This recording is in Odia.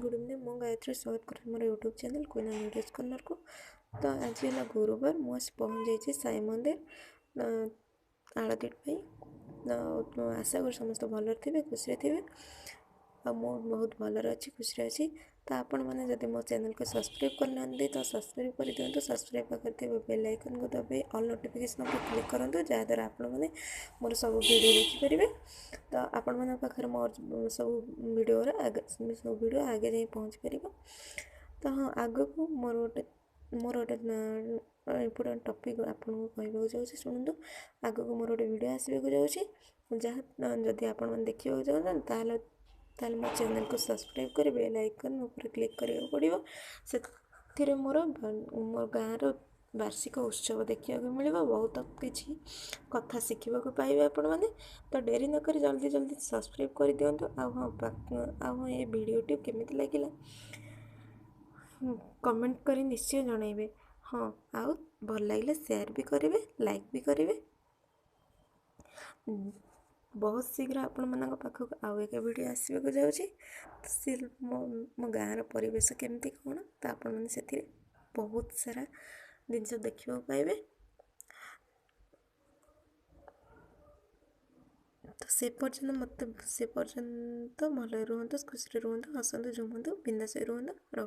ଗୁଡ୍ ଇଭିନିଂ, ମୁଁ ଗାୟତ୍ରୀ ସ୍ୱାଗତ କରୁଛି ମୋର ୟୁଟ୍ୟୁବ୍ ଚ୍ୟାନେଲ୍ କୁଇନ୍ ଭିଡ଼ିଓଜ୍ କର୍ଣ୍ଣରକୁ। ତ ଆଜି ହେଲା ଗୁରୁବାର, ମୁଁ ଆସି ପହଞ୍ଚି ଯାଇଛି ସାଇ ମନ୍ଦିର ଆଳତି ପାଇଁ। ଆଶା କରୁ ସମସ୍ତେ ଭଲରେ ଥିବେ, ଖୁସିରେ ଥିବେ, ଆଉ ମୁଁ ବହୁତ ଭଲରେ ଅଛି, ଖୁସିରେ ଅଛି। ତ ଆପଣମାନେ ଯଦି ମୋ ଚ୍ୟାନେଲ୍କୁ ସବସ୍କ୍ରାଇବ୍ କରିନାହାନ୍ତି ତ ସବସ୍କ୍ରାଇବ୍ କରିଦିଅନ୍ତୁ। ସବସ୍କ୍ରାଇବ୍ ପାଖରେ ଥିବା ବେଲ୍ ଆଇକନ୍କୁ ଦବାଇ ଅଲ୍ ନୋଟିଫିକେସନ୍ ଉପରେ କ୍ଲିକ୍ କରନ୍ତୁ, ଯାହାଦ୍ୱାରା ଆପଣମାନେ ମୋର ସବୁ ଭିଡ଼ିଓ ଦେଖିପାରିବେ। ତ ଆପଣମାନଙ୍କ ପାଖରେ ମୋର ସବୁ ଭିଡ଼ିଓର ଆଗେ ସବୁ ଭିଡ଼ିଓ ଆଗେ ଯାଇ ପହଞ୍ଚିପାରିବ। ତ ହଁ, ଆଗକୁ ମୋର ଗୋଟେ ଇମ୍ପୋର୍ଟାଣ୍ଟ ଟପିକ୍ ଆପଣଙ୍କୁ କହିବାକୁ ଯାଉଛି, ଶୁଣନ୍ତୁ। ଆଗକୁ ମୋର ଗୋଟେ ଭିଡ଼ିଓ ଆସିବାକୁ ଯାଉଛି, ଯାହା ଯଦି ଆପଣମାନେ ଦେଖିବାକୁ ଚାହୁଁଛନ୍ତି ତାହେଲେ ମୋ ଚ୍ୟାନେଲ୍କୁ ସବସ୍କ୍ରାଇବ୍ କରି ବେଲ୍ ଆଇକନ୍ ଉପରେ କ୍ଲିକ୍ କରିବାକୁ ପଡ଼ିବ। ସେଥିରେ ମୋ ଗାଁର ବାର୍ଷିକ ଉତ୍ସବ ଦେଖିବାକୁ ମିଳିବ, ବହୁତ କିଛି କଥା ଶିଖିବାକୁ ପାଇବେ ଆପଣମାନେ। ତ ଡେରି ନକରି ଜଲ୍ଦି ଜଲ୍ଦି ସବସ୍କ୍ରାଇବ୍ କରିଦିଅନ୍ତୁ। ଆଉ ହଁ, ଏ ଭିଡ଼ିଓଟି କେମିତି ଲାଗିଲା କମେଣ୍ଟ କରି ନିଶ୍ଚୟ ଜଣାଇବେ। ହଁ, ଆଉ ଭଲ ଲାଗିଲେ ସେୟାର ବି କରିବେ, ଲାଇକ୍ ବି କରିବେ। ବହୁତ ଶୀଘ୍ର ଆପଣମାନଙ୍କ ପାଖକୁ ଆଉ ଏକ ଭିଡ଼ିଓ ଆସିବାକୁ ଯାଉଛି। ସେ ମୋ ଗାଁର ପରିବେଶ କେମିତି କ'ଣ, ତ ଆପଣମାନେ ସେଥିରେ ବହୁତ ସାରା ଜିନିଷ ଦେଖିବାକୁ ପାଇବେ। ତ ସେ ପର୍ଯ୍ୟନ୍ତ ଭଲରେ ରୁହନ୍ତୁ, ଖୁସିରେ ରୁହନ୍ତୁ, ହସନ୍ତୁ, ଝୁମନ୍ତୁ, ବିନ୍ଦାସ ରୁହନ୍ତୁ।